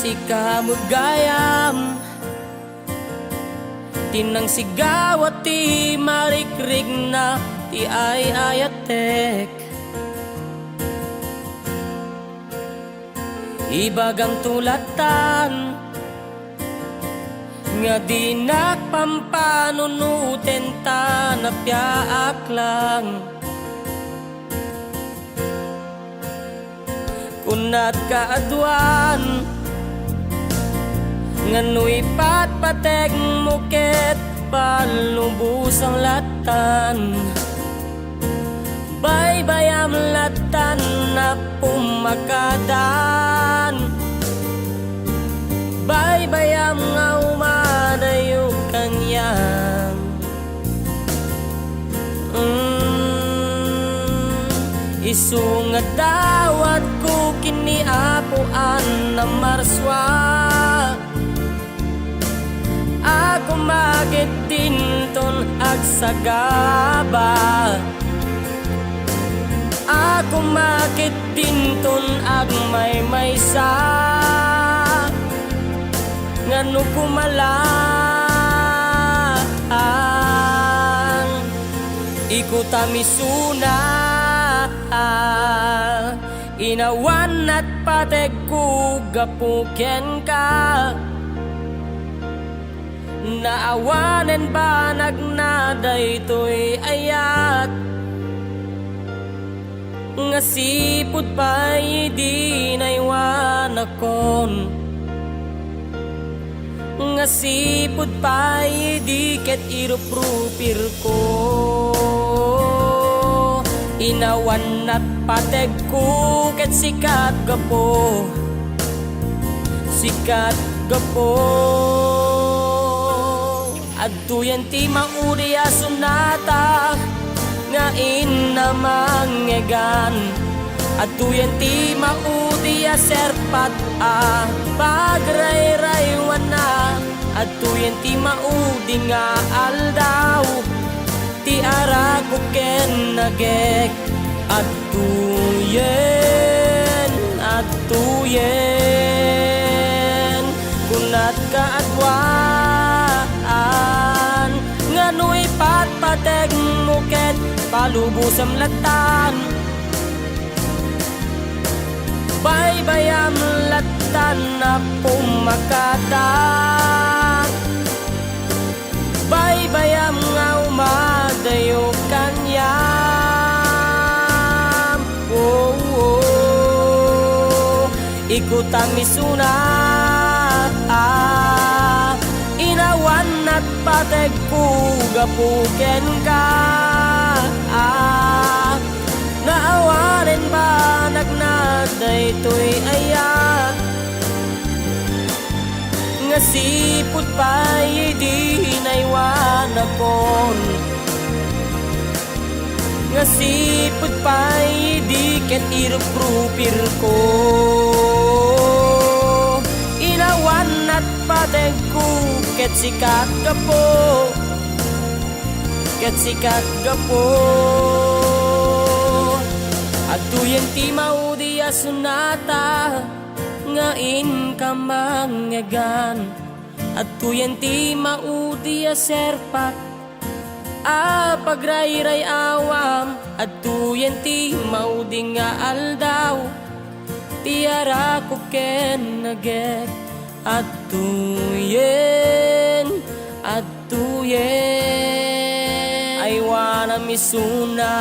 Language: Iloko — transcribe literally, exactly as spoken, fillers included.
Ika met gayam ti nangsigaw a ti marikrikna ti ay-ayatek. Ibagam to lattan nga dinak pampanunoten ta napiaak lang. Kunak kaaduan nga no ipatpategmo ket palubosam lattan. Baybayam lattan a pumakadan. Baybayam nga umadayo kaniak. Mm, isu nga dawatko ken ni Apo a namarsua. Ako maket dinton agsagaba. Ako maket dinton agmaymaysa. Ngano koma laeng, ikutami isuna. Inawan natpategko gapu kenka. Naawanen banagna daytoy ayat nga sipud pay idi naiwanakon. Nga sipud pay idi ket iruprupirko. Inawan natpategko ket sikat gapu, sikat gapu. Adtoyen ti maudi a sunata nga inna mangngegan. Adtoyen ti maudi a serpat a pagrayraywanna. Adtoyen ti maudi nga aldaw ti arakop ken nagek. Adtoyen, adtoyen, kunak kaaduan nga no ipatpategmo ket palubosam lattan. Baybayam lattan a pumakadan. Baybayam nga umadayo kaniam. Oh, oh. Ikutami isuna. Inawan natpategko gapu kenka. Naawanen banagna daytoy ayat nga sipud pay idi naiwanakon. Nga sipud pay idi ket iruprupirko. Inawan natpategko ket sikat gapu. Ket sikat gapu. Adtoyen ti maudi a sunata nga inka mangngegan. Adtoyen ti maudi a serpak a pagrayray-awam. Adtoyen ti maudi nga aldaw ti arakop ken nagek. Adtoyen, adtoyen, aywanam isuna.